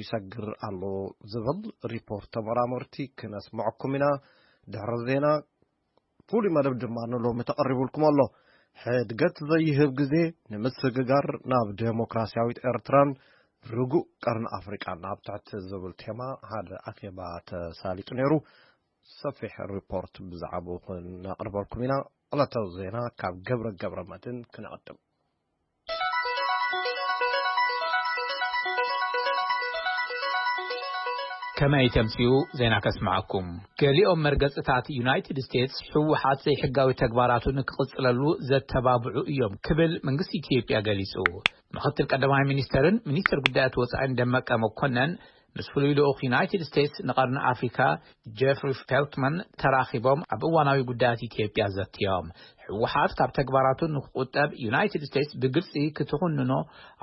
ይሰግር ኣሎ ዝብል ሪፖርት ተመራመርቲ ክነስምዐኩም ኢና። ድሕሪ ዜና ፍሉይ መደብ ድማ ንሎሚ ተቐሪቡልኩም ኣሎ። ሕድገት ዘይህብ ግዜ ንምስግጋር ናብ ዴሞክራሲያዊት ኤርትራን ርጉእ ቀርኒ ኣፍሪቃን ኣብ ትሕቲ ዝብል ቴማ ሓደ ኣኼባ ተሳሊጡ ነይሩ። ሰፊሕ ሪፖርት ብዛዕባኡ ክነቕርበልኩም ኢና። ዕለታዊ ዜና ካብ ገብረ ገብረ መድህን ክነቐድም። ከመይ ተምጽኡ ዜና ከስምዓኩም። ገሊኦም መርገጽታት ዩናይትድ ስቴትስ ህወሓት ዘይሕጋዊ ተግባራቱ ንክቕጽለሉ ዘተባብዑ እዮም ክብል መንግስቲ ኢትዮጵያ ገሊጹ። ምኽትል ቀዳማይ ሚኒስተርን ሚኒስተር ጉዳያት ወጻኢን ደመቀ መኮነን ምስ ፍሉይ ልኡኽ ዩናይትድ ስቴትስ ንቐርኒ ኣፍሪካ ጀፍሪ ፌልትማን ተራኺቦም ኣብ እዋናዊ ጉዳያት ኢትዮጵያ ዘትዮም። ህወሓት ካብ ተግባራቱ ንክቁጠብ ዩናይትድ ስቴትስ ብግልጺ ክትኹንኖ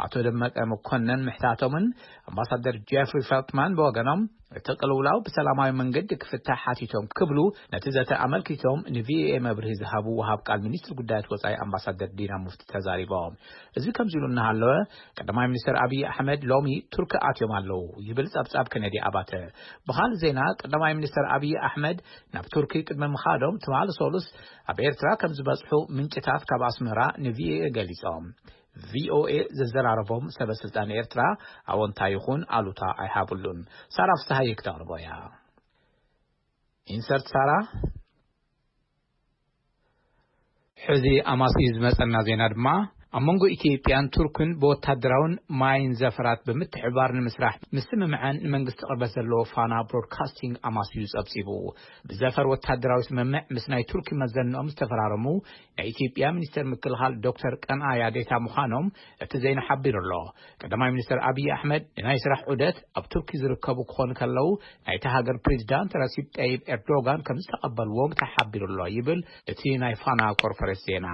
ኣቶ ደመቀ መኮነን ምሕታቶምን ኣምባሳደር ጀፍሪ ፌልትማን ብወገኖም እቲ ቅልውላው ብሰላማዊ መንገዲ ክፍታሕ ሓቲቶም ክብሉ ነቲ ዘተ ኣመልኪቶም ንቪኦኤ መብርሂ ዝሃቡ ወሃብ ቃል ሚኒስትሪ ጉዳያት ወጻኢ ኣምባሳደር ዲና ሙፍቲ ተዛሪቦም። እዚ ከምዚ ኢሉ እናሃለወ ቀዳማይ ሚኒስትር ኣብይ ኣሕመድ ሎሚ ቱርኪ ኣትዮም ኣለዉ ይብል ጸብጻብ ከነዲ ኣባተ። ብኻልእ ዜና ቀዳማይ ሚኒስትር ኣብይ ኣሕመድ ናብ ቱርኪ ቅድሚ ምኻዶም ትማሊ ሰሉስ ኣብ ኤርትራ ከም ዝበጽሑ ምንጭታት ካብ ኣስመራ ንቪኦኤ ገሊጾም። ቪኦኤ ዘዘራረቦም ሰበ ስልጣን ኤርትራ ኣወንታ ይኹን ኣሉታ ኣይሃብሉን። ሳራ ፍስሃየ ክተቕርቦ እያ። ኢንሰርት ሳራ። ሕዚ ኣማስዩ ዝመጸና ዜና ድማ ኣብ መንጎ ኢትዮጵያን ቱርክን ብወታደራውን ማይን ዘፈራት ብምትሕባር ንምስራሕ ምስምምዐን ንመንግስቲ ቅርበት ዘለዎ ፋና ብሮድካስቲንግ ኣማስዩ ጸብጺቡ። ብዘፈር ወታደራዊ ስምምዕ ምስ ናይ ቱርኪ መዘንኦም ዝተፈራረሙ ናይ ኢትዮጵያ ሚኒስተር ምክልኻል ዶክተር ቀንኣያ ዴታ ምዃኖም እቲ ዜና ሓቢሩ ኣሎ። ቀዳማይ ሚኒስተር ኣብይ ኣሕመድ ንናይ ስራሕ ዑደት ኣብ ቱርኪ ዝርከቡ ክኾኑ ከለዉ ናይቲ ሃገር ፕሬዚዳንት ረሲብ ጠይብ ኤርዶጋን ከም ዝተቐበልዎም ተሓቢሩ ኣሎ ይብል እቲ ናይ ፋና ኮርፖሬት ዜና።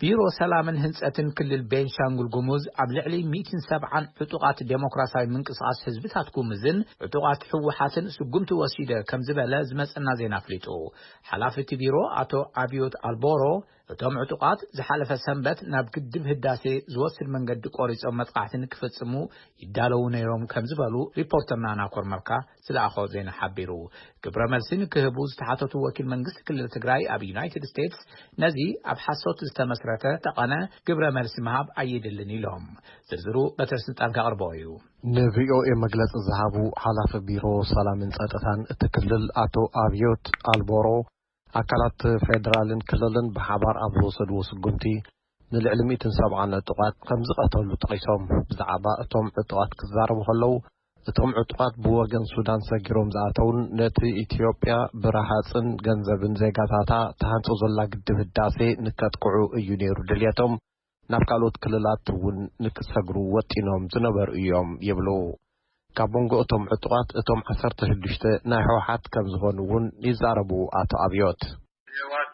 ቢሮ ሰላምን ህንጸትን ክልል ቤንሻንጉል ጉሙዝ ኣብ ልዕሊ ሚእትን ሰብዓን ዕጡቓት ዴሞክራሲያዊ ምንቅስቓስ ህዝብታት ጉሙዝን ዕጡቓት ህወሓትን ስጉምቲ ወሲደ ከም ዝበለ ዝመጸና ዜና ኣፍሊጡ። ሓላፊ እቲ ቢሮ ኣቶ ኣብዮት ኣልቦሮ እቶም ዕጡቓት ዝሓለፈ ሰንበት ናብ ግድብ ህዳሴ ዝወስድ መንገዲ ቆሪጾም መጥቃዕቲ ንክፍጽሙ ይዳለዉ ነይሮም ከም ዝበሉ ሪፖርተርና ናኮር መልካ ዝለኣኾ ዜና ሓቢሩ። ግብረ መልሲ ንክህቡ ዝተሓተቱ ወኪል መንግስቲ ክልል ትግራይ ኣብ ዩናይትድ ስቴትስ ነዚ ኣብ ሓሶት ዝተመስረተ ጠቐነ ግብረ መልሲ ምሃብ ኣየድልን ኢሎም። ዝርዝሩ በትረ ስልጣን ከቕርቦ እዩ። ንቪኦኤ መግለጺ ዝሃቡ ሓላፊ ቢሮ ሰላምን ጸጥታን እቲ ክልል ኣቶ ኣብዮት ኣልቦሮ ኣካላት ፌደራልን ክልልን ብሓባር ኣብ ዝወሰድዎ ስጉምቲ ንልዕሊ ሚእትን ሰብዓን ዕጡቓት ከም ዝቐተሉ ጠቒሶም። ብዛዕባ እቶም ዕጡቓት ክዛረቡ ከለዉ እቶም ዕጡቓት ብወገን ሱዳን ሰጊሮም ዝኣተውን ነቲ ኢትዮጵያ ብረሃጽን ገንዘብን ዜጋታታ ተሃንጾ ዘላ ግድብ ህዳሴ ንከጥቅዑ እዩ ነይሩ ድልየቶም። ናብ ካልኦት ክልላት እውን ንክሰግሩ ወጢኖም ዝነበሩ እዮም ይብሉ። ካብ መንጎ እቶም ዕጡቓት እቶም ዓሰርተ ሽዱሽተ ናይ ህወሓት ከም ዝኾኑ እውን ይዛረቡ ኣቶ ኣብዮት። የዋት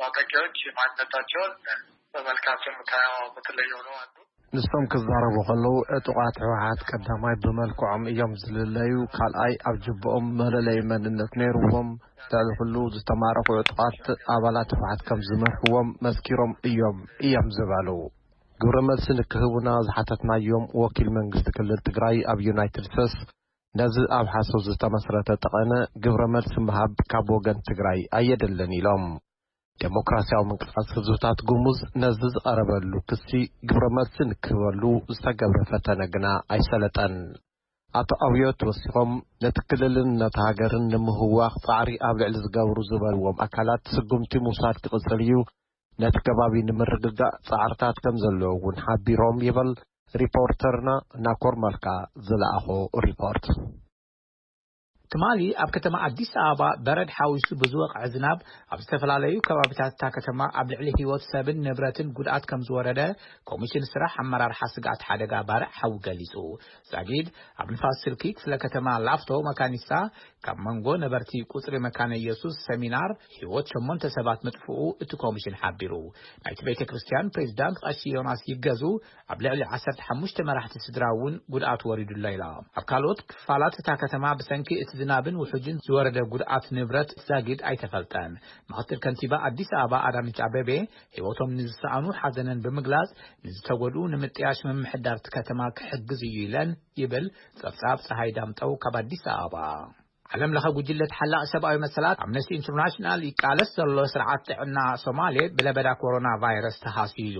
ታጣቂዎች ማንነታቸውን በመልካቸው የምታየው በተለይ ሆነው አሉ። ንሶም ክዛረቡ ከለዉ ዕጡቓት ህወሓት ቀዳማይ ብመልክዖም እዮም ዝልለዩ፣ ካልኣይ ኣብ ጅብኦም መለለይ መንነት ነይርዎም፣ ልዕሊ ኩሉ ዝተማረኹ ዕጡቓት ኣባላት ህወሓት ከም ዝመርሕዎም መስኪሮም እዮም እዮም ዝበሉ። ግብረ መልሲ ንክህቡና ዝሓተትናዮም ወኪል መንግስቲ ክልል ትግራይ ኣብ ዩናይትድ ስቴትስ ነዚ ኣብ ሓሶት ዝተመስረተ ጠቐነ ግብረ መልሲ ምሃብ ካብ ወገን ትግራይ ኣየድልን ኢሎም። ዴሞክራሲያዊ ምንቅስቃስ ህዝብታት ጉሙዝ ነዚ ዝቐረበሉ ክሲ ግብረ መልሲ ንክህበሉ ዝተገብረ ፈተነ ግና ኣይሰለጠን። ኣቶ ኣብዮት ወሲኾም ነቲ ክልልን ነቲ ሃገርን ንምህዋኽ ጻዕሪ ኣብ ልዕሊ ዝገብሩ ዝበልዎም ኣካላት ስጉምቲ ምውሳድ ክቕጽል እዩ፣ ነቲ ከባቢ ንምርግጋእ ጻዕርታት ከም ዘለዎ እውን ሓቢሮም ይብል ሪፖርተርና ናኮር መልካ ዝለኣኾ ሪፖርት። ትማሊ ኣብ ከተማ ኣዲስ ኣበባ በረድ ሓዊሱ ብዝወቕዐ ዝናብ ኣብ ዝተፈላለዩ ከባቢታት እታ ከተማ ኣብ ልዕሊ ህይወት ሰብን ንብረትን ጉድኣት ከም ዝወረደ ኮሚሽን ስራሕ ኣመራርሓ ስግኣት ሓደጋ ባርዕ ሓዊ ገሊጹ። ዛጊድ ኣብ ንፋስ ስልኪ ክፍለ ከተማ ላፍቶ መካኒሳ ካብ መንጎ ነበርቲ ቁጽሪ መካነ ኢየሱስ ሰሚናር ህይወት ሸሞንተ ሰባት ምጥፍኡ እቲ ኮሚሽን ሓቢሩ። ናይቲ ቤተ ክርስቲያን ፕሬዚዳንት ቀሺ ዮናስ ይገዙ ኣብ ልዕሊ ዓሰርተ ሓሙሽተ መራሕቲ ስድራ እውን ጉድኣት ወሪዱሎ ኢላ። ኣብ ካልኦት ክፋላት እታ ከተማ ብሰንኪ እቲ ዝናብን ውሑጅን ዝወረደ ጉድኣት ንብረት ዛጊድ ኣይተፈልጠን። ምክትል ከንቲባ ኣዲስ ኣበባ ኣዳነች ኣቤቤ ህይወቶም ንዝሰኣኑ ሓዘነን ብምግላጽ፣ ንዝተጎድኡ ንምጥያሽ ምምሕዳር እቲ ከተማ ክሕግዝ እዩ ኢለን ይብል ጸብጻብ ጸሃይ ዳምጠው ካብ ኣዲስ ኣበባ። ዓለም ለኸ ጉጅለ ተሓላቒ ሰብኣዊ መሰላት ኣምነስቲ ኢንተርናሽናል ይቃለስ ዘሎ ስርዓት ጥዕና ሶማሌ ብለበዳ ኮሮና ቫይረስ ተሃስዩ።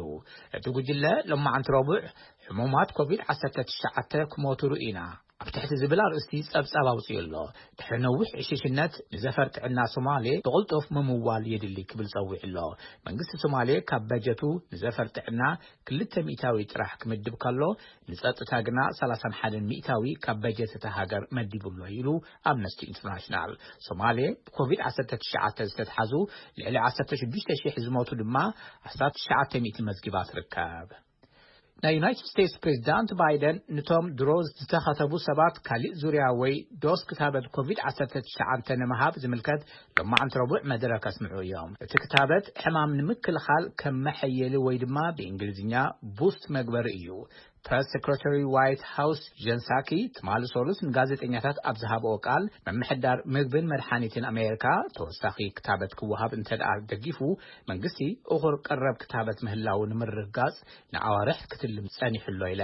እቲ ጉጅለ ሎማዓንቲ ረቡዕ ሕሙማት ኮቪድ ዓሰርተ ትሽዓተ ክሞቱ ርኢና ኣብ ትሕቲ ዝብል ኣርእስቲ ጸብጻብ ኣውፅኡ ኣሎ። ድሕሪ ነዊሕ ዕሽሽነት ንዘፈር ጥዕና ሶማሌ ብቕልጡፍ ምምዋል የድሊ ክብል ጸዊዑ ኣሎ። መንግስቲ ሶማሌ ካብ በጀቱ ንዘፈር ጥዕና ክልተ ሚእታዊ ጥራሕ ክምድብ ከሎ፣ ንጸጥታ ግና ሰላሳን ሓደን ሚእታዊ ካብ በጀት እታ ሃገር መዲቡ ኣሎ ኢሉ ኣምነስቲ ኢንተርናሽናል። ሶማሌ ብኮቪድ ዓሰርተ ትሽዓተ ዝተትሓዙ ልዕሊ ዓሰርተ ሽዱሽተ ሽሕ ዝሞቱ ድማ ኣስታት ትሽዓተ ሚእቲ መዝጊባ ትርከብ። ናይ ዩናይትድ ስቴትስ ፕሬዚዳንት ባይደን ንቶም ድሮ ዝተኸተቡ ሰባት ካሊእ ዙርያ ወይ ዶስ ክታበት ኮቪድ ዓሰርተ ትሽዓተ ንምሃብ ዝምልከት ሎማዓንቲ ረቡዕ መደረ ከስምዑ እዮም። እቲ ክታበት ሕማም ንምክልኻል ከም መሐየሊ ወይ ድማ ብእንግሊዝኛ ቡስት መግበሪ እዩ። ፕረስ ሴክሬታሪ ዋይት ሃውስ ጀን ሳኪ ትማሊ ሰሉስ ንጋዜጠኛታት ኣብ ዝሃብኦ ቃል፣ ምምሕዳር ምግብን መድሓኒትን ኣሜሪካ ተወሳኺ ክታበት ክወሃብ እንተ ደኣ ደጊፉ፣ መንግስቲ እኹል ቀረብ ክታበት ምህላው ንምርግጋጽ ንኣዋርሕ ክትልም ጸኒሑ ኣሎ ኢለ።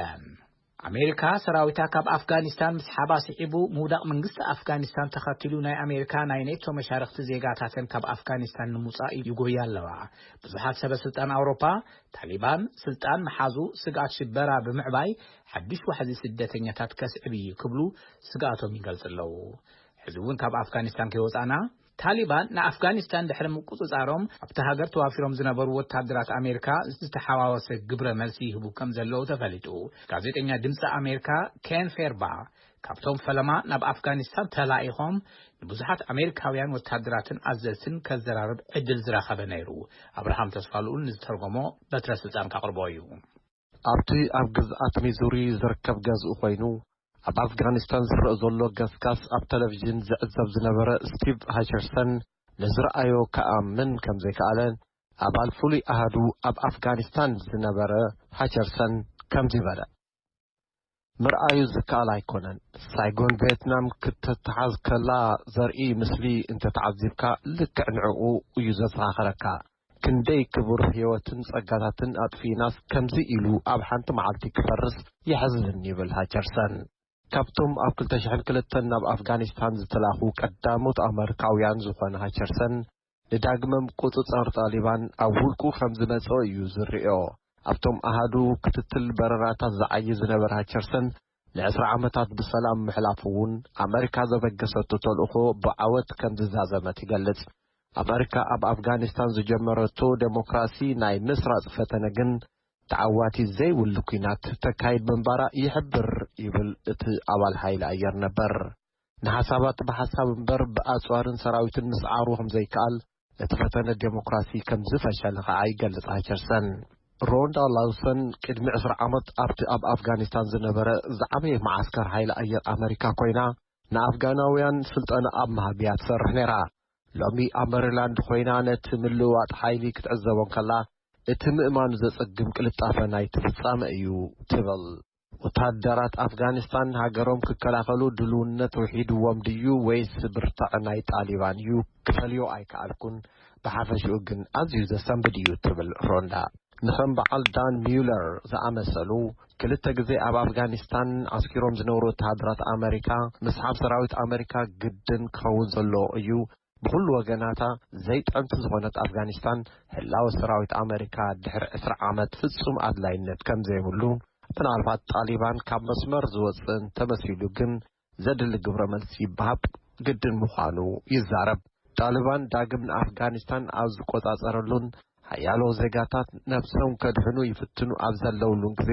ኣሜሪካ ሰራዊታ ካብ ኣፍጋኒስታን ምስሓባ ስዒቡ፣ ምውዳቕ መንግስቲ ኣፍጋኒስታን ተኸቲሉ፣ ናይ ኣሜሪካ ናይ ኔቶ መሻርኽቲ ዜጋታተን ካብ ኣፍጋኒስታን ንምውጻእ ይጎያ ኣለዋ። ብዙሓት ሰበ ስልጣን ኣውሮፓ፣ ታሊባን ስልጣን ምሓዙ ስግኣት ሽበራ ብምዕባይ፣ ሓድሽ ዋሕዚ ስደተኛታት ከስዕብ እዩ ክብሉ ስግኣቶም ይገልጹ ኣለዉ። ሕዚ እውን ካብ ኣፍጋኒስታን ከይወጻና፣ ታሊባን ንኣፍጋኒስታን ድሕሪ ምቁጽጻሮም፣ ኣብቲ ሃገር ተዋፊሮም ዝነበሩ ወታደራት ኣሜሪካ ዝተሓዋወሰ ግብረ መልሲ ይህቡ ከም ዘለዉ ተፈሊጡ። ጋዜጠኛ ድምፂ ኣሜሪካ ኬን ፌርባ፣ ካብቶም ፈለማ ናብ ኣፍጋኒስታን ተላኢኾም ንብዙሓት ኣሜሪካውያን ወታደራትን ኣዘዝትን ከዘራርብ ዕድል ዝረኸበ ነይሩ። ኣብርሃም ተስፋልኡል ንዝተርጎሞ በትረ ስልጣን ካቕርቦ እዩ። ኣብቲ ኣብ ግዝኣት ሚዙሪ ዝርከብ ገዝኡ ኮይኑ፣ ኣብ ኣፍጋኒስታን ዝረአ ዘሎ ገስጋስ ኣብ ቴሌቪዥን ዝዕዘብ ዝነበረ ስቲቭ ሃቸርሰን፣ ንዝረኣዮ ክኣምን ከም ዘይከኣለን፣ ኣባል ፍሉይ ኣሃዱ ኣብ ኣፍጋኒስታን ዝነበረ ሃቸርሰን ከምዚ በለ። ምርኣዩ ዝከኣል ኣይኮነን። ሳይጎን ቬትናም ክትተሓዝ ከላ ዘርኢ ምስሊ እንተተዓዚብካ፣ ልክዕ ንዕኡ እዩ ዘዘኻኽረካ። ክንደይ ክቡር ህይወትን ጸጋታትን ኣጥፊእናስ ከምዚ ኢሉ ኣብ ሓንቲ መዓልቲ ክፈርስ የሕዝን ይብል ሃቸርሰን። ካብቶም ኣብ ክልተ ሽሕን ክልተን ናብ ኣፍጋኒስታን ዝተላእኹ ቀዳሞት ኣመሪካውያን ዝኾነ ሃቸርሰን፣ ንዳግመ ምቁጽጻር ጣሊባን ኣብ ውልቁ ከም ዝመጽኦ እዩ ዝርእዮ። ኣብቶም ኣሃዱ ክትትል በረራታት ዝዓዪ ዝነበረ ሃቸርሰን፣ ንዕስራ ዓመታት ብሰላም ምሕላፉ እውን ኣመሪካ ዘበገሰቶ ተልእኾ ብዓወት ከም ዝዛዘመት ይገልጽ። ኣመሪካ ኣብ ኣፍጋኒስታን ዝጀመረቶ ዴሞክራሲ ናይ ምስራጽ ፈተነ ግን፣ ተዓዋቲ ዘይብሉ ኲናት ተካይድ ምንባራ ይሕብር ይብል እቲ ኣባል ሓይሊ ኣየር ነበር። ንሓሳባት ብሓሳብ እምበር ብኣጽዋርን ሰራዊትን ምስዓሩ ከም ዘይከኣል እቲ ፈተነ ዴሞክራሲ ከም ዝፈሸለ ከኣ ይገልጽ ሃቸርሰን። ሮንዳ ላውሰን ቅድሚ ዕስራ ዓመት ኣብቲ ኣብ ኣፍጋኒስታን ዝነበረ ዝዓበየ መዓስከር ሓይሊ ኣየር ኣመሪካ ኮይና፣ ንኣፍጋናውያን ስልጠና ኣብ ምሃብ እያ ትሰርሕ ነይራ። ሎሚ ኣብ መሪላንድ ኮይና ነቲ ምልውዋጥ ሓይሊ ክትዕዘቦ እንከላ፣ እቲ ምእማኑ ዘጸግም ቅልጣፈ ናይቲ ፍጻመ እዩ ትብል። ወተሃደራት ኣፍጋኒስታን ሃገሮም ክከላኸሉ ድልውነት ውሒድዎም ድዩ ወይስ ብርታዐ ናይ ጣሊባን እዩ ክፈልዮ ኣይከኣልኩን፣ ብሓፈሽኡ ግን ኣዝዩ ዘሰንብድ እዩ ትብል ሮንዳ። ንኸም በዓል ዳን ሚውለር ዝኣመሰሉ ክልተ ግዜ ኣብ ኣፍጋኒስታን ዓስኪሮም ዝነበሩ ወተሃደራት ኣመሪካ፣ ምስሓብ ሰራዊት ኣመሪካ ግድን ክኸውን ዘለዎ እዩ። ብኹሉ ወገናታ ዘይጠንቲ ዝኾነት ኣፍጋኒስታን፣ ህላወ ሰራዊት ኣመሪካ ድሕሪ ዕስራ ዓመት ፍጹም ኣድላይነት ከም ዘይብሉ፣ ምናልባት ጣሊባን ካብ መስመር ዝወጽእ እንተመሲሉ ግን፣ ዘድሊ ግብረ መልሲ ይበሃብ ግድን ምዃኑ ይዛረብ። ጣሊባን ዳግም ንኣፍጋኒስታን ኣብ ዝቆጻጸረሉን፣ ሓያሎ ዜጋታት ነብሶም ከድሕኑ ይፍትኑ ኣብ ዘለውሉን ግዜ፣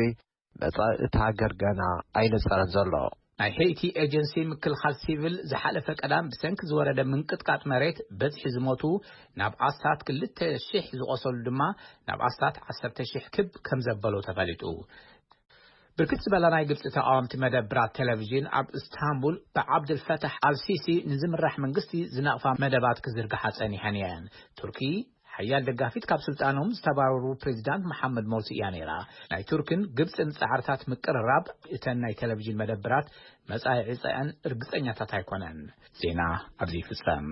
መጻኢ እታ ሃገር ገና ኣይነጸረን ዘሎ። ናይ ሄይቲ ኤጀንሲ ምክልኻል ሲቪል ዝሓለፈ ቀዳም ብሰንኪ ዝወረደ ምንቅጥቃጥ መሬት በዝሒ ዝሞቱ ናብ ኣስታት ክልተ ሽሕ፣ ዝቖሰሉ ድማ ናብ ኣስታት ዓሰርተ ሽሕ ክብ ከም ዘበሎ ተፈሊጡ። ብርክት ዝበላ ናይ ግብፂ ተቃወምቲ መደብራት ቴሌቪዥን ኣብ እስታንቡል ብዓብድልፈታሕ ኣልሲሲ ንዝምራሕ መንግስቲ ዝነቕፋ መደባት ክዝርግሓ ጸኒሐን እየን። ቱርኪ ሓያል ደጋፊት ካብ ስልጣኖም ዝተባረሩ ፕሬዚዳንት መሓመድ ሞርሲ እያ ነይራ። ናይ ቱርክን ግብፅን ፃዕርታት ምቅርራብ እተን ናይ ቴሌቪዥን መደብራት መፃኢ ዕፃኣን እርግፀኛታት ኣይኮነን። ዜና ኣብዚ ይፍፀም።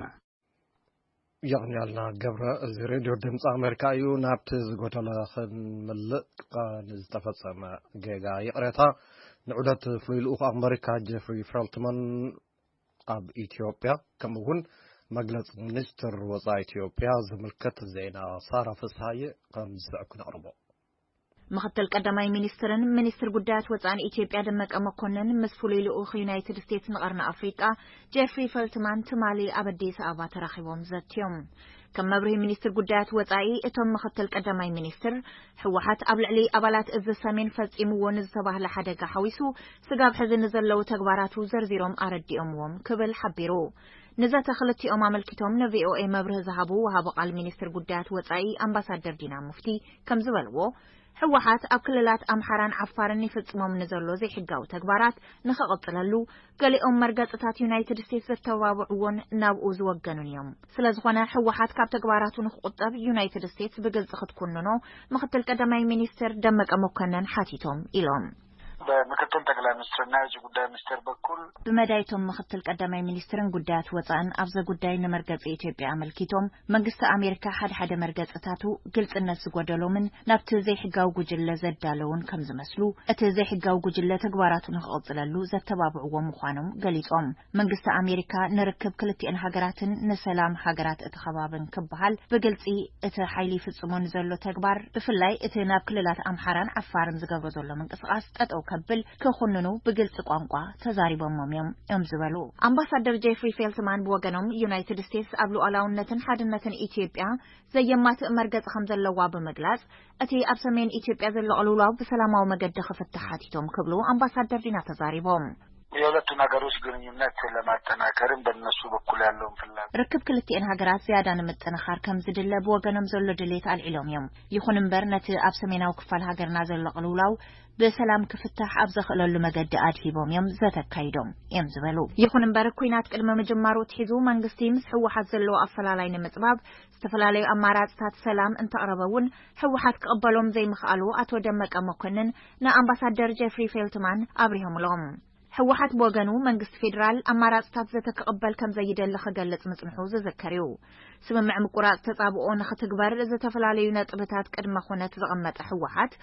የቕንያልና ገብረ። እዚ ሬድዮ ድምፂ ኣሜሪካ እዩ። ናብቲ ዝጎደለ ክንምልእ፣ ንዝተፈፀመ ጌጋ ይቕሬታ። ንዑደት ፍሉይ ልኡኽ ኣሜሪካ ጀፍሪ ፌልትማን ኣብ ኢትዮጵያ፣ ከምኡ እውን መግለፂ ሚኒስትር ወፃኢ ኢትዮጵያ ዝምልከት ዜና ሳራ ፍስሃየ ከም ዝስዕብ ክነቕርቦ። ምክትል ቀዳማይ ሚኒስትርን ሚኒስትር ጉዳያት ወፃእን ኢትዮጵያ ደመቀ መኮንን ምስ ፍሉይ ልኡኽ ዩናይትድ ስቴትስ ንቐርኒ ኣፍሪቃ ጄፍሪ ፈልትማን ትማሊ ኣብ ኣዲስ ኣበባ ተራኺቦም ዘትዮም። ከም መብርሂ ሚኒስትር ጉዳያት ወፃኢ፣ እቶም ምክትል ቀዳማይ ሚኒስትር፣ ህወሓት ኣብ ልዕሊ ኣባላት እዚ ሰሜን ፈፂምዎ ንዝተባህለ ሓደጋ ሓዊሱ ስጋብ ሕዚ ንዘለዉ ተግባራቱ ዘርዚሮም ኣረዲኦምዎም ክብል ሓቢሩ። ንዘተ ክልቲኦም ኣመልኪቶም ንቪኦኤ መብርሂ ዝሃቡ ወሃቢ ቃል ሚኒስትር ጉዳያት ወፃኢ ኣምባሳደር ዲና ሙፍቲ ከም ዝበልዎ፣ ህወሓት ኣብ ክልላት ኣምሓራን ዓፋርን ይፍፅሞም ንዘሎ ዘይሕጋዊ ተግባራት ንኽቕፅለሉ፣ ገሊኦም መርገፅታት ዩናይትድ ስቴትስ ዘተባብዕዎን ናብኡ ዝወገኑን እዮም። ስለዝኾነ ህወሓት ካብ ተግባራቱ ንክቁጠብ ዩናይትድ ስቴትስ ብግልፂ ክትኩንኖ ምክትል ቀዳማይ ሚኒስትር ደመቀ መኮነን ሓቲቶም ኢሎም። በምክትል ጠቅላይ ሚኒስትርና የውጭ ጉዳይ ሚኒስቴር በኩል ብመዳይቶም ምክትል ቀዳማይ ሚኒስትርን ጉዳያት ወፃእን ኣብዚ ጉዳይ ንመርገፂ ኢትዮጵያ ኣመልኪቶም፣ መንግስቲ ኣሜሪካ ሓደ ሓደ መርገፅታቱ ግልፅነት ዝጎደሎምን ናብቲ ዘይሕጋዊ ጉጅለ ዘዳለውን ከም ዝመስሉ፣ እቲ ዘይሕጋዊ ጉጅለ ተግባራቱ ንክቕፅለሉ ዘተባብዕዎ ምዃኖም ገሊፆም። መንግስቲ ኣሜሪካ ንርክብ ክልቲአን ሃገራትን ንሰላም ሃገራት እቲ ከባብን ክበሃል ብግልፂ እቲ ሓይሊ ይፍፅሞ ንዘሎ ተግባር፣ ብፍላይ እቲ ናብ ክልላት ኣምሓራን ዓፋርን ዝገብሮ ዘሎ ምንቅስቃስ ጠጠው ከብል ክኹንኑ ብግልፂ ቋንቋ ተዛሪቦሞም እዮም እዮም ዝበሉ ኣምባሳደር ጄፍሪ ፌልትማን ብወገኖም፣ ዩናይትድ ስቴትስ ኣብ ሉዓላውነትን ሓድነትን ኢትዮጵያ ዘየማትእ መርገፂ ከም ዘለዋ ብምግላፅ፣ እቲ ኣብ ሰሜን ኢትዮጵያ ዘሎ ቅልውላው ብሰላማዊ መገዲ ክፍታሕ ሓቲቶም ክብሉ ኣምባሳደር ዲና ተዛሪቦም። የሁለቱን ሀገሮች ግንኙነት ለማጠናከርም በእነሱ በኩል ያለውን ፍላጎት ርክብ ክልቲኤን ሃገራት ዝያዳ ንምጥንኻር ከም ዝድለ ብወገኖም ዘሎ ድሌት ኣልዒሎም እዮም። ይኹን እምበር፣ ነቲ ኣብ ሰሜናዊ ክፋል ሃገርና ዘሎ ቅልውላው ብሰላም ክፍታሕ ኣብ ዘኽእለሉ መገዲ ኣድሂቦም እዮም ዘተካይዶም እዮም ዝበሉ። ይኹን እምበር፣ ኲናት ቅድሚ ምጅማሩ ኣትሒዙ መንግስቲ ምስ ህወሓት ዘለዎ ኣፈላላይ ንምፅባብ ዝተፈላለዩ ኣማራፅታት ሰላም እንተቕረበ እውን፣ ህወሓት ክቕበሎም ዘይምኽኣሉ ኣቶ ደመቀ መኮንን ንኣምባሳደር ጄፍሪ ፌልትማን ኣብሪሆምሎም። ህወሓት ብወገኑ፣ መንግስቲ ፌዴራል ኣማራፅታት ዘተ ክቕበል ከም ዘይደሊ ክገልፅ ምፅንሑ ዝዝከር እዩ። ስምምዕ ምቁራፅ ተፃብኦ ንኽትግበር ዝተፈላለዩ ነጥብታት ቅድመ ኩነት ዘቐመጠ ህወሓት፣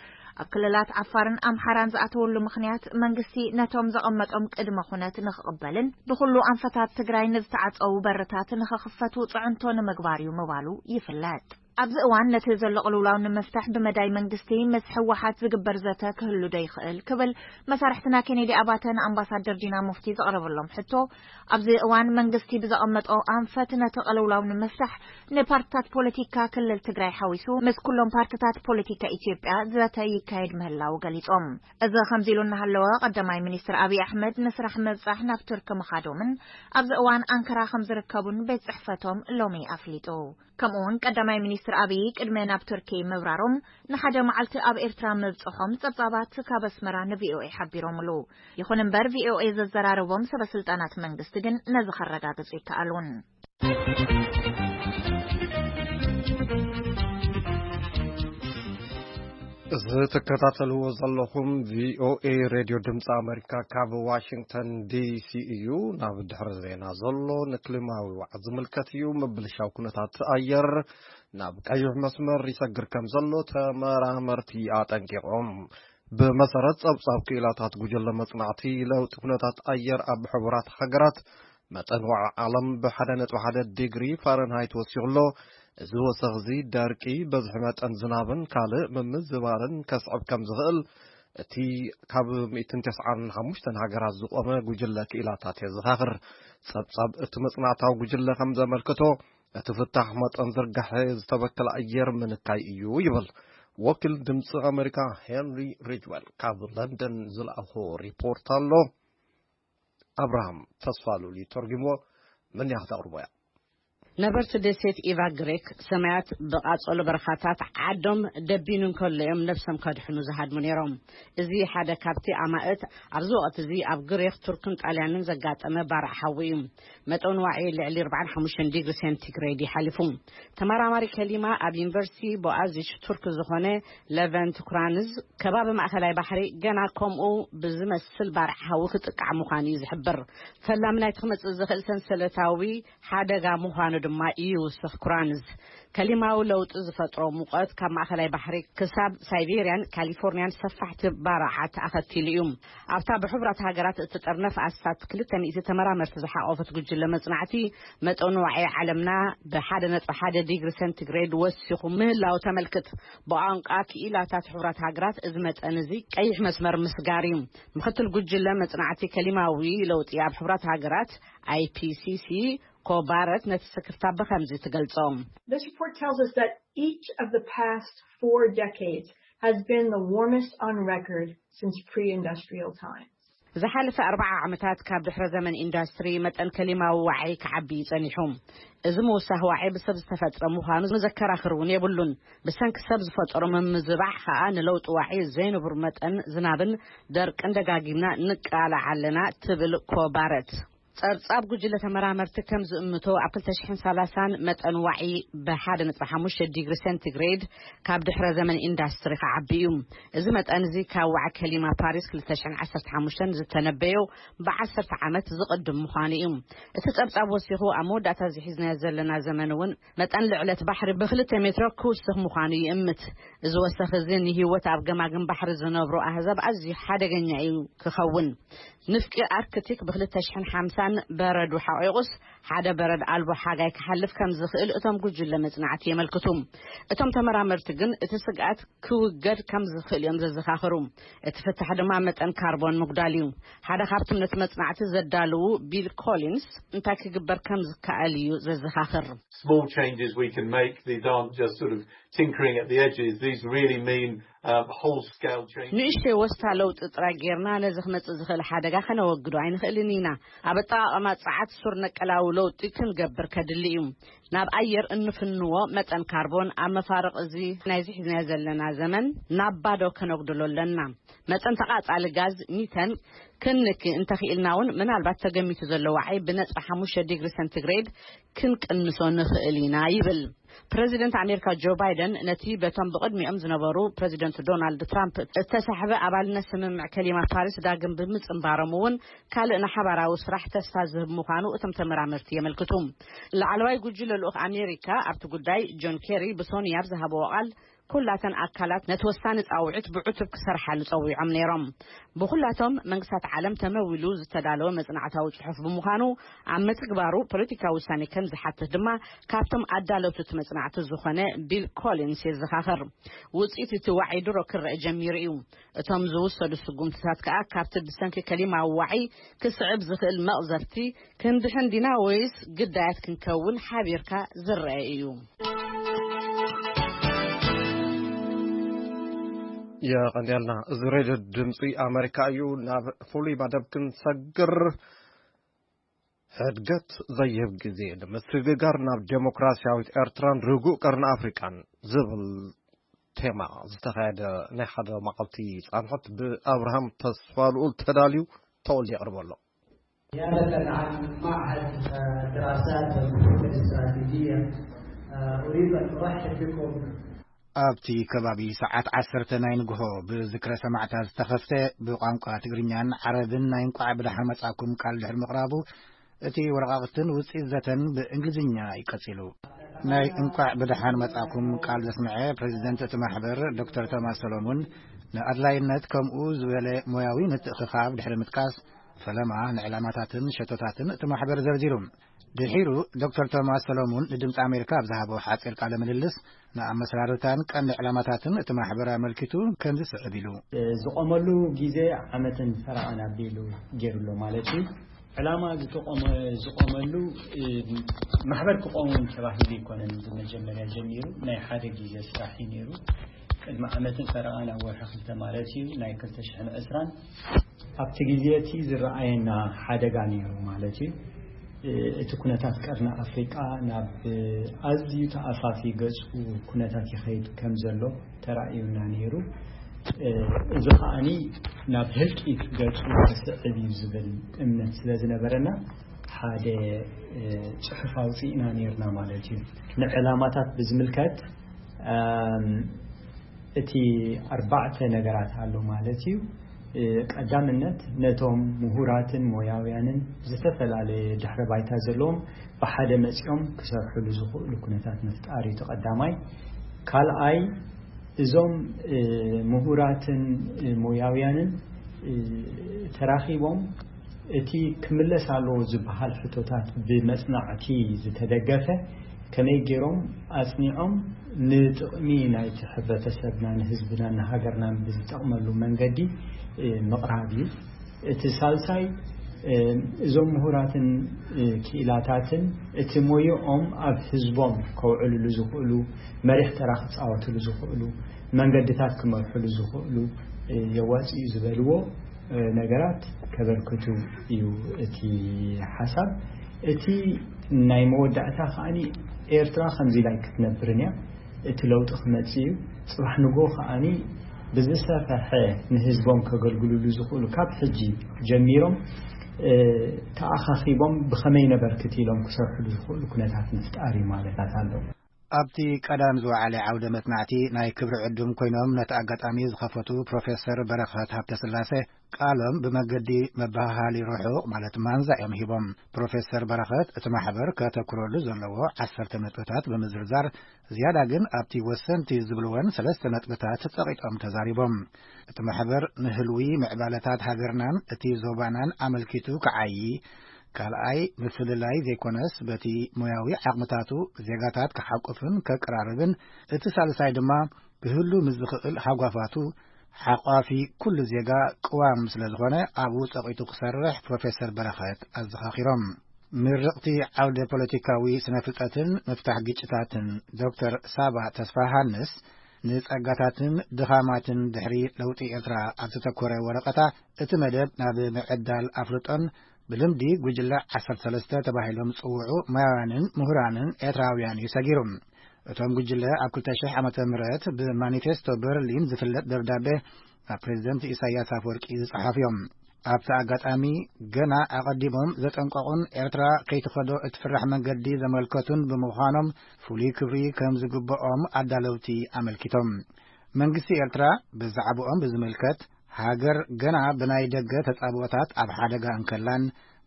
ኣብ ክልላት ዓፋርን ኣምሓራን ዝኣተወሉ ምኽንያት፣ መንግስቲ ነቶም ዘቐመጦም ቅድመ ኩነት ንኽቕበልን ብኹሉ ኣንፈታት ትግራይ ንዝተዓፀዉ በርታት ንኽኽፈቱ ፅዕንቶ ንምግባር እዩ ምባሉ ይፍለጥ። ኣብዚ እዋን ነቲ ዘሎ ቅልውላው ንምፍታሕ ብመዳይ መንግስቲ ምስ ህወሓት ዝግበር ዘተ ክህሉ ዶ ይኽእል ክብል መሳርሕትና ኬኔዲ ኣባተ ንኣምባሳደር ዲና ሙፍቲ ዘቕረበሎም ሕቶ፣ ኣብዚ እዋን መንግስቲ ብዘቐመጦ ኣንፈት ነቲ ቅልውላው ንምፍታሕ ንፓርትታት ፖለቲካ ክልል ትግራይ ሓዊሱ ምስ ኩሎም ፓርትታት ፖለቲካ ኢትዮጵያ ዘተ ይካየድ ምህላው ገሊጾም። እዚ ከምዚ ኢሉ እናሃለወ፣ ቀዳማይ ሚኒስትር ኣብይ ኣሕመድ ንስራሕ ምብጻሕ ናብ ቱርኪ ምኻዶምን ኣብዚ እዋን ኣንካራ ከም ዝርከቡን ቤት ጽሕፈቶም ሎሚ ኣፍሊጡ። ከምኡ እውን ቀዳማይ ሚኒስትር ኣብይ ቅድሚ ናብ ቱርኪ ምብራሮም ንሓደ መዓልቲ ኣብ ኤርትራ ምብጽሖም ጸብጻባት ካብ ኣስመራ ንቪኦኤ ሓቢሮምሉ። ይኹን እምበር ቪኦኤ ዘዘራረቦም ሰበ ስልጣናት መንግስቲ ግን ነዚ ከረጋግጹ ይከኣሉን። እዚ ትከታተልዎ ዘለኹም ቪኦኤ ሬድዮ ድምፂ ኣሜሪካ ካብ ዋሽንግተን ዲሲ እዩ። ናብ ድሕሪ ዜና ዘሎ ንክሊማዊ ዋዕት ዝምልከት እዩ። ምብልሻው ኩነታት ኣየር ናብ ቀይሕ መስመር ይሰግር ከም ዘሎ ተመራመርቲ ኣጠንቂቖም። ብመሰረት ጸብጻብ ክኢላታት ጉጅለ መጽናዕቲ ለውጢ ኩነታት ኣየር ኣብ ሕቡራት ሃገራት መጠን ዋዒ ዓለም ብሓደ ነጥቢ ሓደ ዲግሪ ፋረንሃይት ወሲኹ ኣሎ። እዚ ወሰኽ እዚ ደርቂ፣ በዝሒ መጠን ዝናብን ካልእ ምምዝባልን ከስዕብ ከም ዝኽእል እቲ ካብ ሚእትን ተስዓን ሓሙሽተን ሃገራት ዝቖመ ጉጅለ ክኢላታት የዘኻኽር። ጸብጻብ እቲ መጽናዕታዊ ጉጅለ ከም ዘመልክቶ፣ እቲ ፍታሕ መጠን ዝርጋሐ ዝተበከለ ኣየር ምንካይ እዩ ይብል። ወኪል ድምፂ ኣሜሪካ ሄንሪ ሪጅወል ካብ ለንደን ዝለኣኾ ሪፖርት ኣሎ። ኣብርሃም ተስፋሉል ተርጉምዎ። ምን ያኽታ ኣቕርቦያ። ነበርቲ ደሴት ኢቫ ግሪክ ሰማያት ብቓጸሎ በረኻታት ዓዶም ደቢኑ እንከሎ እዮም ነብሶም ከድሕኑ ዝሃድሙ ነይሮም። እዚ ሓደ ካብቲ ኣማእት ኣብዚ ወቕቲ እዚ ኣብ ግሪክ፣ ቱርክን ጣልያንን ዘጋጠመ ባርዕ ሓዊ እዩ። መጠን ዋዒ ልዕሊ ኣርባዓን ሓሙሽተን ዲግሪ ሴንቲግሬድ ይሓልፉ። ተመራማሪ ከሊማ ኣብ ዩኒቨርሲቲ ቦኣዚች ቱርክ ዝኾነ ለቨንት ኩራንዝ፣ ከባቢ ማእከላይ ባሕሪ ገና ከምኡ ብዝመስል ባርዕ ሓዊ ክጥቃዕ ምዃኑ እዩ ዝሕብር። ፈላሚ ናይቲ ክመጽእ ዝኽእል ሰንሰለታዊ ሓደጋ ምዃኑ ድማ ይውስኽ ኩራንዝ። ከሊማዊ ለውጢ ዝፈጥሮ ሙቐት ካብ ማእከላይ ባሕሪ ክሳብ ሳይቤርያን ካሊፎርኒያን ሰፋሕቲ ባርዓት ኣኸቲሉ እዩ። ኣብታ ብሕቡራት ሃገራት እትጥርነፍ ኣስታት ክልተ ሚእቲ ተመራመርቲ ዝሓቖፈት ጉጅለ መጽናዕቲ፣ መጠን ዋዒ ዓለምና ብ ሓደ ነጥቢ ሓደ ዲግሪ ሴንቲግሬድ ወሲኹ ምህላው ተመልክት። ብቋንቋ ክኢላታት ሕቡራት ሃገራት እዚ መጠን እዚ ቀይሕ መስመር ምስጋር እዩ። ምክትል ጉጅለ መጽናዕቲ ከሊማዊ ለውጢ ኣብ ሕቡራት ሃገራት፣ ኣይፒሲሲ፣ ኮባረት ነቲ ስክፍታ ብኸምዚ ትገልጾ። This report tells us that each of the past four decades has been the warmest on record since pre-industrial times. ዝሓለፈ ኣርባዓ ዓመታት ካብ ድሕረ ዘመን ኢንዳስትሪ መጠን ከሊማዊ ዋዒ ክዓቢ እዩ ጸኒሑ። እዚ ምውሳኽ ዋዒ ብሰብ ዝተፈጥረ ምዃኑ ዘከራኽር እውን የብሉን። ብሰንኪ ሰብ ዝፈጠሮ ምምዝባዕ ኸኣ ንለውጢ ዋዒ ዘይንቡር መጠን ዝናብን ደርቅን ደጋጊምና ንቃላዕ ኣለና፣ ትብል ኮባረት። ጸብጻብ ጉጅለ ተመራመርቲ ከም ዝእምቶ፣ ኣብ ክልተ ሽሕን ሰላሳን መጠን ዋዒ ብ ሓደ ነጥቢ ሓሙሽተ ዲግሪ ሴንቲግሬድ ካብ ድሕረ ዘመን ኢንዳስትሪ ክዓቢ እዩ። እዚ መጠን እዚ ካብ ዋዒ ከሊማ ፓሪስ ክልተ ሽሕን ዓሰርተ ሓሙሽተን ዝተነበዮ ብዓሰርተ ዓመት ዝቕድም ምዃኑ እዩ። እቲ ጸብጻብ ወሲኹ፣ ኣብ መወዳእታ እዚ ሒዝናዮ ዘለና ዘመን እውን መጠን ልዕለት ባሕሪ ብክልተ ሜትሮ ክውስኽ ምዃኑ ይእምት። እዚ ወሰኽ እዚ ንህይወት ኣብ ገማግም ባሕሪ ዝነብሩ ኣህዛብ ኣዝዩ ሓደገኛ እዩ ክኸውን። ንፍቂ ኣርክቲክ ብ ክልተ ሽሕን ሓምሳን በረዱ ሓቒቑስ፣ ሓደ በረድ ኣልቦ ሓጋይ ክሓልፍ ከም ዝኽእል እቶም ጉጅለ መጽናዕቲ የመልክቱ። እቶም ተመራመርቲ ግን እቲ ስግኣት ክውገድ ከም ዝኽእል እዮም ዘዘኻኽሩ። እቲ ፍታሕ ድማ መጠን ካርቦን ምጉዳል እዩ። ሓደ ካብቶም ነቲ መጽናዕቲ ዘዳለዉ ቢል ኮሊንስ እንታይ ክግበር ከም ዝከኣል እዩ ዘዘኻኽር። Small changes we can make, these aren't just sort of tinkering at the edges, these really mean um, whole scale changes. ንእሽተይ ወስታ ለውጢ ጥራይ ጌርና ነዚ ክመጽእ ዝኽእል ሓደጋ ከነወግዶ ኣይንኽእልን ኢና። ኣብ ኣጠቓቕማ ጸዓት ሱር ነቀላዊ ለውጢ ክንገብር ከድሊ እዩ። ናብ ኣየር እንፍንዎ መጠን ካርቦን ኣብ መፋርቕ እዚ ናይዚ ሒዝናዮ ዘለና ዘመን ናብ ባዶ ከነጉድሎ ኣለና። መጠን ተቓጻሊ ጋዝ ሚተን ክንክ እንተኽኢልና እውን፣ ምናልባት ተገሚቱ ዘሎ ዋዒ ብነጥቢ ሓሙሽተ ዲግሪ ሴንቲግሬድ ክንቅንሶ ንኽእል ኢና ይብል። ፕረዚደንት ኣሜሪካ ጆ ባይደን ነቲ በቶም ብቕድሚኦም ዝነበሩ ፕረዚደንት ዶናልድ ትራምፕ እተሳሕበ ኣባልነት ስምምዕ ከሊማ ፓሪስ ዳግም ብምጽንባሮም እውን፣ ካልእ ንሓባራዊ ስራሕ ተስፋ ዝህብ ምዃኑ እቶም ተመራመርቲ የመልክቱ። ላዕለዋይ ጉጅለ ልኡኽ ኣሜሪካ ኣብቲ ጉዳይ ጆን ኬሪ ብሶኒ ኣብ ዝሃብዎ ቃል፣ ኩላተን ኣካላት ነቲ ወሳኒ ጻውዒት ብዕቱብ ክሰርሓሉ ጸዊዖም ነይሮም። ብኹላቶም መንግስታት ዓለም ተመዊሉ ዝተዳለወ መጽናዕታዊ ጽሑፍ ብምዃኑ፣ ኣብ ምትግባሩ ፖለቲካዊ ውሳኔ ከም ዝሓትት ድማ ካብቶም ኣዳለውቲ እቲ መጽናዕቲ ዝኾነ ቢል ኮሊንስ የዘኻኽር። ውጽኢት እቲ ዋዒ ድሮ ክረአ ጀሚሩ እዩ። እቶም ዝውሰዱ ስጉምትታት ከኣ ካብቲ ብሰንኪ ከሊማዊ ዋዒ ክስዕብ ዝኽእል መቕዘፍቲ ክንድሕን ዲና ወይስ ግዳያት ክንከውን ሓቢርካ ዝረአ እዩ። የቐንየልና። እዚ ሬድዮ ድምፂ ኣሜሪካ እዩ። ናብ ፍሉይ መደብ ክንሰግር፣ ሕድገት ዘይህብ ግዜ ንምስግጋር ናብ ዴሞክራሲያዊት ኤርትራን ርጉእ ቀርኒ ኣፍሪቃን ዝብል ቴማ ዝተኻየደ ናይ ሓደ መዓልቲ ጻንሖት ብኣብርሃም ተስፋልኡል ተዳልዩ ተወልደ የቕርቦ ኣሎ። نيابة عن معهد الدراسات والبحوث الاستراتيجية، أريد أن أرحب بكم. ኣብቲ ከባቢ ሰዓት ዓሰርተ ናይ ንግሆ ብዝክረ ሰማዕታት ዝተኸፍተ ብቋንቋ ትግርኛን ዓረብን ናይ እንቋዕ ብደሓን መጻእኩም ቃል ድሕሪ ምቕራቡ፣ እቲ ወረቓቕትን ውጽኢት ዘተን ብእንግሊዝኛ እዩ ቀጺሉ። ናይ እንቋዕ ብደሓን መጻእኩም ቃል ዘስምዐ ፕረዚደንት እቲ ማሕበር ዶክተር ቶማስ ሰሎሙን፣ ንኣድላይነት ከምኡ ዝበለ ሞያዊ ምትእኽኻብ ድሕሪ ምጥቃስ፣ ፈለማ ንዕላማታትን ሸቶታትን እቲ ማሕበር ዘርዚሩ። ድሒሩ ዶክተር ቶማስ ሰሎሙን ንድምፂ ኣሜሪካ ኣብ ዝሃቦ ሓፂር ቃለ ምልልስ፣ ንኣመሰራርታን ቀንዲ ዕላማታትን እቲ ማሕበር ኣመልኪቱ ከምዚ ስዕብ ኢሉ። ዝቖመሉ ግዜ ዓመትን ፈረቓን ኣቢሉ ገይሩ ኣሎ ማለት እዩ። ዕላማ ዝተቖመ ዝቖመሉ ማሕበር ክቐውም ተባሂሉ ኣይኮነን። ብመጀመርያ ጀሚሩ ናይ ሓደ ግዜ ስራሕ እዩ ነይሩ። ቅድሚ ዓመትን ፈረቓን ኣብ ወርሒ ክልተ ማለት እዩ ናይ ክልተ ሽሕን ዕስራን ኣብቲ ግዜ እቲ ዝረኣየና ሓደጋ ነይሩ ማለት እዩ። እቲ ኩነታት ቀርኒ ኣፍሪቃ ናብ ኣዝዩ ተኣፋፊ ገጹ ኩነታት ይኸይድ ከም ዘሎ ተራእዩና ነይሩ። እዚ ከኣኒ ናብ ህልቂት ገጹ ክስዕብ እዩ ዝብል እምነት ስለ ዝነበረና ሓደ ጽሑፍ ኣውፂእና ነይርና ማለት እዩ። ንዕላማታት ብዝምልከት እቲ ኣርባዕተ ነገራት ኣሎ ማለት እዩ። ቀዳምነት ነቶም ምሁራትን ሞያውያንን ዝተፈላለየ ድሕረ ባይታ ዘለዎም ብሓደ መፂኦም ክሰርሕሉ ዝኽእሉ ኩነታት ምፍጣር እዩ እቲ ቀዳማይ። ካልኣይ እዞም ምሁራትን ሞያውያንን ተራኺቦም እቲ ክምለስ ኣለዎ ዝበሃል ሕቶታት ብመፅናዕቲ ዝተደገፈ ከመይ ገይሮም ኣፅኒዖም ንጥቕሚ ናይቲ ሕብረተሰብና ንህዝብና ንሃገርናን ብዝጠቕመሉ መንገዲ ምቕራብ እዩ። እቲ ሳልሳይ እዞም ምሁራትን ክኢላታትን እቲ ሞይኦም ኣብ ህዝቦም ከውዕልሉ ዝኽእሉ፣ መሪሕ ተራ ክፃወትሉ ዝኽእሉ፣ መንገድታት ክመርሕሉ ዝኽእሉ የዋፅእ እዩ ዝበልዎ ነገራት ከበርክቱ እዩ እቲ ሓሳብ። እቲ ናይ መወዳእታ ከኣኒ ኤርትራ ከምዚ ኢላ ኣይክትነብርን እያ። እቲ ለውጢ ክመጽእ እዩ። ጽባሕ ንጎ ከኣኒ ብዝሰፈሐ ንህዝቦም ከገልግሉሉ ዝኽእሉ ካብ ሕጂ ጀሚሮም ተኣኻኺቦም ብኸመይ ነበርክት ኢሎም ክሰርሕሉ ዝኽእሉ ኩነታት ምፍጣር እዩ ማለታት ኣለዎ። ኣብቲ ቀዳም ዝወዓለ ዓውደ መጽናዕቲ ናይ ክብሪ ዕዱም ኮይኖም ነቲ ኣጋጣሚ ዝኸፈቱ ፕሮፌሰር በረኸት ሃብተስላሴ ቃሎም ብመገዲ መበሃሃሊ ርሑቕ ማለት ማንዛ እዮም ሂቦም። ፕሮፌሰር በረኸት እቲ ማሕበር ከተኩረሉ ዘለዎ ዓሰርተ ነጥብታት ብምዝርዛር ዝያዳ ግን ኣብቲ ወሰንቲ ዝብልወን ሰለስተ ነጥብታት ጸቒጦም ተዛሪቦም። እቲ ማሕበር ንህልዊ ምዕባለታት ሃገርናን እቲ ዞባናን ኣመልኪቱ ክዓዪ፣ ካልኣይ ምፍልላይ ዘይኮነስ በቲ ሞያዊ ዓቕምታቱ ዜጋታት ክሓቁፍን ከቀራርብን፣ እቲ ሳልሳይ ድማ ክህሉ ምስ ዝኽእል ሃጓፋቱ ሓቋፊ ኩሉ ዜጋ ቅዋም ስለ ዝኾነ ኣብኡ ጸቒጡ ክሰርሕ ፕሮፌሰር በረኸት ኣዘኻኺሮም። ምርቕቲ ዓውደ ፖለቲካዊ ስነ ፍልጠትን ምፍታሕ ግጭታትን ዶክተር ሳባ ተስፋሃንስ ንጸጋታትን ድኻማትን ድሕሪ ለውጢ ኤርትራ ኣብ ዝተኮረ ወረቐታ እቲ መደብ ናብ ምዕዳል ኣፍልጦን ብልምዲ ጉጅለ ዓሰርተ ሰለስተ ተባሂሎም ዝጽውዑ ሞያውያንን ምሁራንን ኤርትራውያን እዩ ሰጊሩ። እቶም ጉጅለ ኣብ ክልተ ሽሕ ዓመተ ምህረት ብማኒፌስቶ በርሊን ዝፍለጥ ደብዳቤ ናብ ፕሬዚደንት ኢሳያስ ኣፈወርቂ ዝጸሓፉ እዮም። ኣብቲ ኣጋጣሚ ገና ኣቐዲሞም ዘጠንቀቑን ኤርትራ ከይትኸዶ እትፍራሕ መንገዲ ዘመልከቱን ብምዃኖም ፍሉይ ክብሪ ከም ዝግብኦም ኣዳለውቲ ኣመልኪቶም። መንግስቲ ኤርትራ ብዛዕባኦም ብዝምልከት ሃገር ገና ብናይ ደገ ተጻብኦታት ኣብ ሓደጋ እንከላን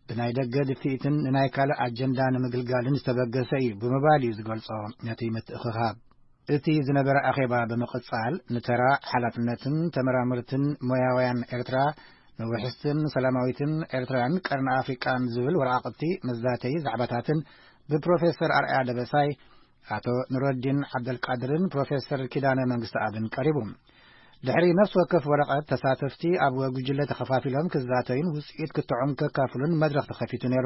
ብናይ ደገ ድፍኢትን ንናይ ካልእ ኣጀንዳ ንምግልጋልን ዝተበገሰ እዩ ብምባል እዩ ዝገልጾ ነቲ ምትእኽኻብ። እቲ ዝነበረ ኣኼባ ብምቕጻል ንተራ ሓላፍነትን ተመራመርትን ሞያውያን ኤርትራ ንውሕስትን ሰላማዊትን ኤርትራን ቀርኒ ኣፍሪቃን ዝብል ወረቓቕቲ መዛተዪ ዛዕባታትን ብፕሮፌሰር ኣርኣያ ደበሳይ፣ ኣቶ ኑረዲን ዓብደልቃድርን ፕሮፌሰር ኪዳነ መንግስተኣብን ቀሪቡ። ድሕሪ ነፍሲ ወከፍ ወረቐት ተሳተፍቲ ኣብ ጉጅለ ተኸፋፊሎም ክዛተዩን ውጽኢት ክትዖም ከካፍሉን መድረኽ ተኸፊቱ ነይሩ።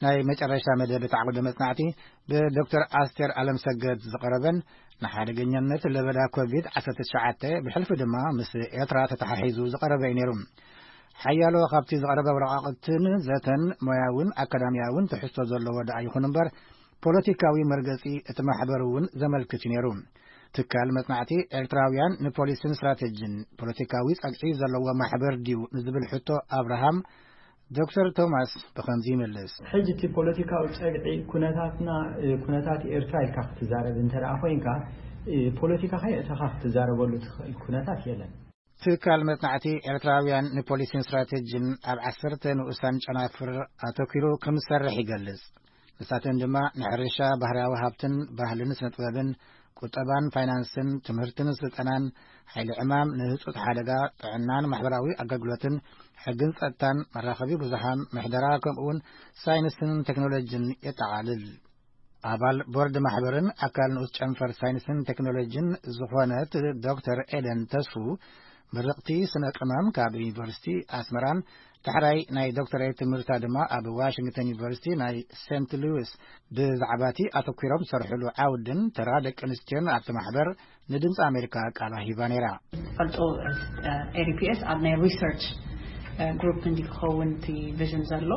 ናይ መጨረሻ መደብ እቲ ዓውደ መጽናዕቲ ብዶክተር ኣስቴር ኣለምሰገድ ዝቐረበን ንሓደገኛነት ለበዳ ኮቪድ ዓሰርተ ትሽዓተ ብሕልፊ ድማ ምስ ኤርትራ ተተሓሒዙ ዝቐረበ እዩ ነይሩ። ሓያሎ ካብቲ ዝቐረበ ወረቓቕትን ዘተን ሞያውን ኣካዳሚያውን ትሕዝቶ ዘለዎ ደኣ ይኹን እምበር ፖለቲካዊ መርገጺ እቲ ማሕበር እውን ዘመልክት እዩ ነይሩ። ትካል መጽናዕቲ ኤርትራውያን ንፖሊስን ስትራቴጂን ፖለቲካዊ ጸግዒ ዘለዎ ማሕበር ድዩ ንዝብል ሕቶ ኣብርሃም ዶክተር ቶማስ ብኸምዚ ይምልስ። ሕጂ እቲ ፖለቲካዊ ጸግዒ ኩነታትና ኩነታት ኤርትራ ኢልካ ክትዛረብ እንተ ደኣ ኮይንካ ፖለቲካ ከየእተኻ ክትዛረበሉ ትኽእል ኩነታት የለን። ትካል መጽናዕቲ ኤርትራውያን ንፖሊሲን ስትራቴጂን ኣብ ዓሰርተ ንኡሳን ጨናፍር ኣተኲሩ ከም ዝሰርሕ ይገልጽ። ንሳተን ድማ ንሕርሻ፣ ባህርያዊ ሃብትን ባህልን ስነ ጥበብን፣ ቁጠባን ፋይናንስን፣ ትምህርትን ስልጠናን፣ ሓይሊ ዕማም፣ ንህጹጽ ሓደጋ፣ ጥዕናን ማሕበራዊ ኣገልግሎትን፣ ሕግን ጸጥታን፣ መራኸቢ ብዙሓን፣ ምሕደራ፣ ከምኡውን ሳይንስን ቴክኖሎጂን የጠቓልል። ኣባል ቦርድ ማሕበርን ኣካል ንኡስ ጨንፈር ሳይንስን ቴክኖሎጂን ዝኾነት ዶክተር ኤደን ተስፉ፣ ምርቕቲ ስነ ቅመም ካብ ዩኒቨርሲቲ ኣስመራን ዳሕራይ ናይ ዶክተሬት ትምህርታ ድማ ኣብ ዋሽንግተን ዩኒቨርሲቲ ናይ ሴንት ሉዊስ ብዛዕባቲ ኣተኲሮም ዝሰርሕሉ ዓውድን ተራ ደቂ ኣንስትዮን ኣብቲ ማሕበር ንድምፂ ኣሜሪካ ቃላ ሂባ ነይራ። ፈልጦ ኤሪፒኤስ ኣብ ናይ ሪሰርች ግሩፕ እንዲ ክኸውን እቲ ቪዥን ዘሎ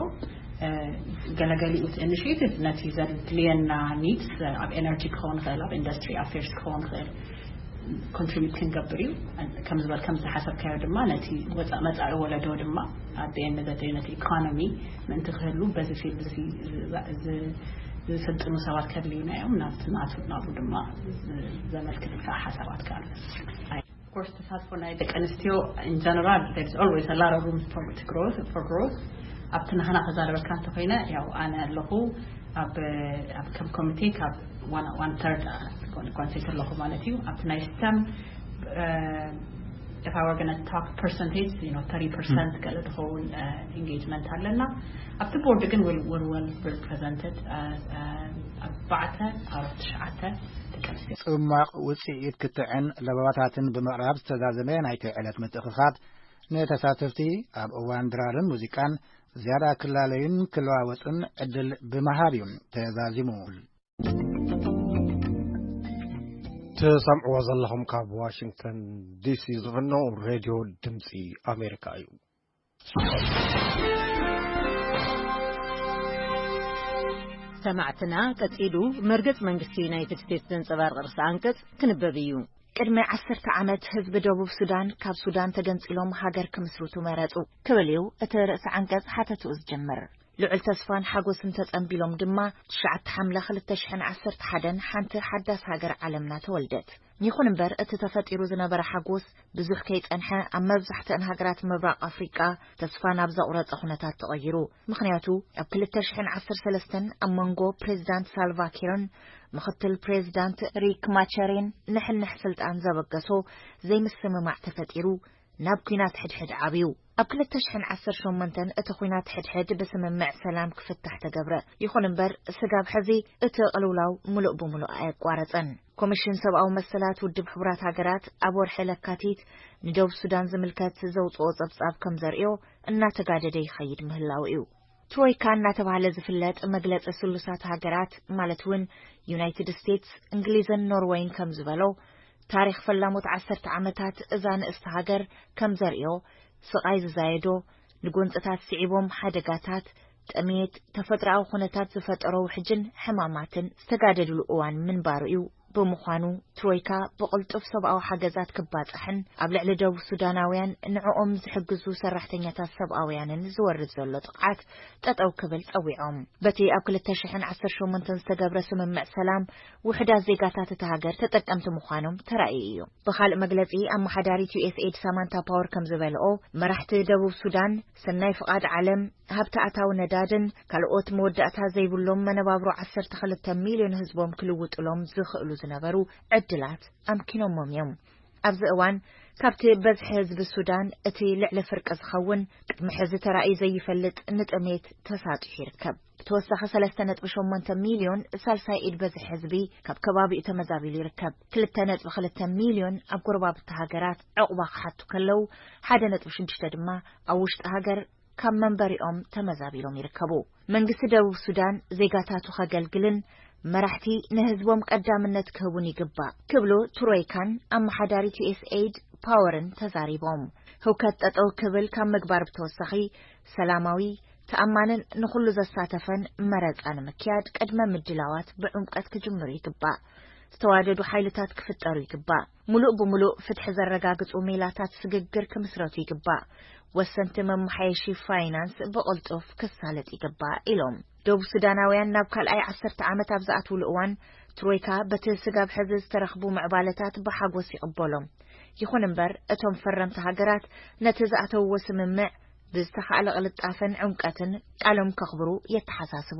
ገለገሊኡ ኢኒሽቲቭ ነቲ ዘድልየና ኒድስ ኣብ ኤነርጂ ክኸውን ይኽእል፣ ኣብ ኢንዱስትሪ ኣፌርስ ክኸውን ይኽእል፣ ኮንትሪቢዩት ክንገብር እዩ። ከም ዝበል ከም ዝሓሰብካዮ ድማ ነቲ ወፃ- መፃኢ ወለዶ ድማ ኣብ ኤንዘ ነቲ ኢኮኖሚ ምእንቲ ክህሉ በዚ ፊልድ እዚ ዝ- ዝስልጥኑ ሰባት ከድልዩና እዮም። ናብቲ ናቱ ናብኡ ድማ ዝ- ዘመልክት ከዓ ሓሳባት ከዓ ኣሎ። Of course ተሳትፎ ናይ ደቂ ኣንስትዮ in general there is always a lot of room for to growth for growth ኣብቲ ንሕና ከዛረበካ እንተኮይነ ያው ኣነ ኣለኹ ኣብ ኣብ ከም ኮሚቴ ካብ one one third ኮንሴት ኣለኹ ማለት እዩ። ኣብቲ ናይ ስም if I were going to talk percentage you know thirty percent ገለ ዝኸውን engagement ኣለና። ኣብቲ ቦርድ ግን we're well represented ኣርባዕተ ኣብ ትሽዓተ ደቂ ኣንስትዮ። ጽማቕ ውጽኢት ክትዕን ለበባታትን ብምቕራብ ዝተዛዘመ ናይቲ ዕለት ምትእኽኻብ ንተሳተፍቲ ኣብ እዋን ድራርን ሙዚቃን ዝያዳ ክላለዩን ክለዋወጡን ዕድል ብምሃብ እዩ ተዛዚሙ። ትሰምዕዎ ዘለኹም ካብ ዋሽንግተን ዲሲ ዝፍኖ ሬድዮ ድምፂ ኣሜሪካ እዩ። ሰማዕትና ቀጺሉ መርገጽ መንግስቲ ዩናይትድ ስቴትስ ዘንጸባርቕ ርእሰ ኣንቀጽ ክንበብ እዩ። ቅድሚ ዓሰርተ ዓመት ህዝቢ ደቡብ ሱዳን ካብ ሱዳን ተገንጺሎም ሃገር ክምስርቱ መረጹ ክብል እዩ እቲ ርእሰ ዓንቀጽ ሓተትኡ ዝጀምር። ልዑል ተስፋን ሓጎስን ተጸንቢሎም ድማ ትሽዓተ ሓምለ ክልተ ሽሕን ዓሰርተ ሓደን ሓንቲ ሓዳስ ሃገር ዓለምና ተወልደት። ይኹን እምበር እቲ ተፈጢሩ ዝነበረ ሓጎስ ብዙሕ ከይጸንሐ ኣብ መብዛሕትአን ሃገራት ምብራቕ ኣፍሪቃ ተስፋ ናብ ዘቑረጸ ኩነታት ተቐይሩ። ምኽንያቱ ኣብ ክልተ ሽሕን ዓሰርተ ሰለስተን ኣብ መንጎ ፕሬዚዳንት ሳልቫ ኪርን ምኽትል ፕሬዚዳንት ሪክ ማቸሬን ንሕንሕ ስልጣን ዘበገሶ ዘይምስምማዕ ተፈጢሩ ናብ ኲናት ሕድሕድ ዓብዩ። ኣብ ክልተ ሽሕን ዓሰርተ ሸሞንተን እቲ ኲናት ሕድሕድ ብስምምዕ ሰላም ክፍታሕ ተገብረ። ይኹን እምበር ስጋብ ሕዚ እቲ ቅልውላው ምሉእ ብምሉእ ኣየቋረጸን። ኮሚሽን ሰብኣዊ መሰላት ውድብ ሕቡራት ሃገራት ኣብ ወርሒ ለካቲት ንደቡብ ሱዳን ዝምልከት ዘውፅኦ ጸብጻብ ከም ዘርእዮ እናተጋደደ ይኸይድ ምህላው እዩ። ትሮይካ እናተባህለ ዝፍለጥ መግለፂ ስሉሳት ሃገራት ማለት እውን ዩናይትድ ስቴትስ፣ እንግሊዝን ኖርወይን ከም ዝበሎ ታሪኽ ፈላሞት ዓሰርተ ዓመታት እዛ ንእስቲ ሃገር ከም ዘርእዮ ስቓይ ዝዛየዶ ንጎንፅታት ስዒቦም ሓደጋታት፣ ጥሜት፣ ተፈጥሮኣዊ ኩነታት ዝፈጠሮ ውሕጅን ሕማማትን ዝተጋደድሉ እዋን ምንባሩ እዩ። ብምዃኑ ትሮይካ ብቕልጡፍ ሰብኣዊ ሓገዛት ክባፃሕን ኣብ ልዕሊ ደቡብ ሱዳናውያን ንዕኦም ዝሕግዙ ሰራሕተኛታት ሰብኣውያንን ዝወርድ ዘሎ ጥቕዓት ጠጠው ክብል ጸዊዖም። በቲ ኣብ ክልተ ሽሕን ዓሰርተ ሸሞንተን ዝተገብረ ስምምዕ ሰላም ውሕዳት ዜጋታት እታ ሃገር ተጠቀምቲ ምዃኖም ተራእዩ እዩ። ብኻልእ መግለጺ ኣመሓዳሪት ዩኤስኤድ ሳማንታ ፓወር ከም ዝበልኦ መራሕቲ ደቡብ ሱዳን ሰናይ ፍቓድ ዓለም ሃብቲ ኣታዊ ነዳድን ካልኦት መወዳእታ ዘይብሎም መነባብሮ ዓሰርተ ክልተ ሚልዮን ህዝቦም ክልውጥሎም ዝኽእሉ ዝነበሩ ዕድላት ኣምኪኖሞም እዮም። ኣብዚ እዋን ካብቲ በዝሒ ህዝቢ ሱዳን እቲ ልዕሊ ፍርቂ ዝኸውን ቅድሚ ሕዚ ተራእዩ ዘይፈልጥ ንጥሜት ተሳጢሑ ይርከብ። ብተወሳኺ ሰለስተ ነጥቢ ሸሞንተ ሚልዮን ሳልሳይ ኢድ በዝሒ ህዝቢ ካብ ከባቢኡ ተመዛቢሉ ይርከብ። ክልተ ነጥቢ ክልተ ሚልዮን ኣብ ጎረባብቲ ሃገራት ዕቑባ ክሓቱ ከለዉ ሓደ ነጥቢ ሽዱሽተ ድማ ኣብ ውሽጢ ሃገር ካብ መንበሪኦም ተመዛቢሎም ይርከቡ። መንግስቲ ደቡብ ሱዳን ዜጋታቱ ከገልግልን መራሕቲ ንህዝቦም ቀዳምነት ክህቡን ይግባእ ክብሉ ትሮይካን ኣመሓዳሪት ዩኤስኤይድ ፓወርን ተዛሪቦም። ህውከት ጠጠው ክብል ካብ ምግባር ብተወሳኺ ሰላማዊ፣ ተኣማንን ንኹሉ ዘሳተፈን መረጻ ንምክያድ ቅድመ ምድላዋት ብዕምቀት ክጅምሩ ይግባእ። ዝተዋደዱ ሓይልታት ክፍጠሩ ይግባእ። ሙሉእ ብሙሉእ ፍትሒ ዘረጋግጹ ሜላታት ስግግር ክምስረቱ ይግባእ። ወሰንቲ መመሓየሺ ፋይናንስ ብቕልጡፍ ክሳለጥ ይግባእ ኢሎም። ደቡብ ሱዳናውያን ናብ ካልኣይ ዓሰርተ ዓመት ኣብ ዝኣትውሉ እዋን ትሮይካ በቲ ስጋብ ሕዚ ዝተረኽቡ ምዕባለታት ብሓጎስ ይቕበሎም። ይኹን እምበር እቶም ፈረምቲ ሃገራት ነቲ ዝኣተውዎ ስምምዕ ብዝተኻእለ ቅልጣፈን ዕምቀትን ቃሎም ከኽብሩ የተሓሳስቡ።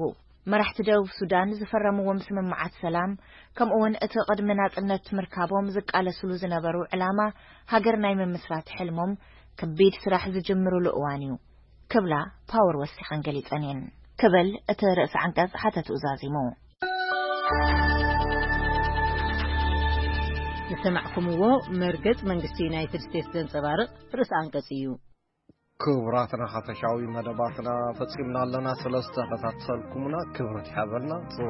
መራሕቲ ደቡብ ሱዳን ዝፈረምዎም ስምምዓት ሰላም ከምኡውን እቲ ቅድሚ ናጽነት ምርካቦም ዝቃለስሉ ዝነበሩ ዕላማ ሃገር ናይ ምምስራት ሕልሞም ከቢድ ስራሕ ዝጅምርሉ እዋን እዩ ክብላ ፓወር ወሲኸን ገሊጸን እየን ክብል እቲ ርእሲ ዓንቀጽ ሓተትኡ ዛዚሙ። ዝሰማዕኩምዎ መርገጽ መንግስቲ ዩናይትድ ስቴትስ ዘንጸባርቕ ርእሲ ኣንቀጽ እዩ። ክቡራትና ሓፈሻዊ መደባትና ፈጺምና ኣለና። ስለ ዝተኸታተልኩምና ክብረት ይሃበልና።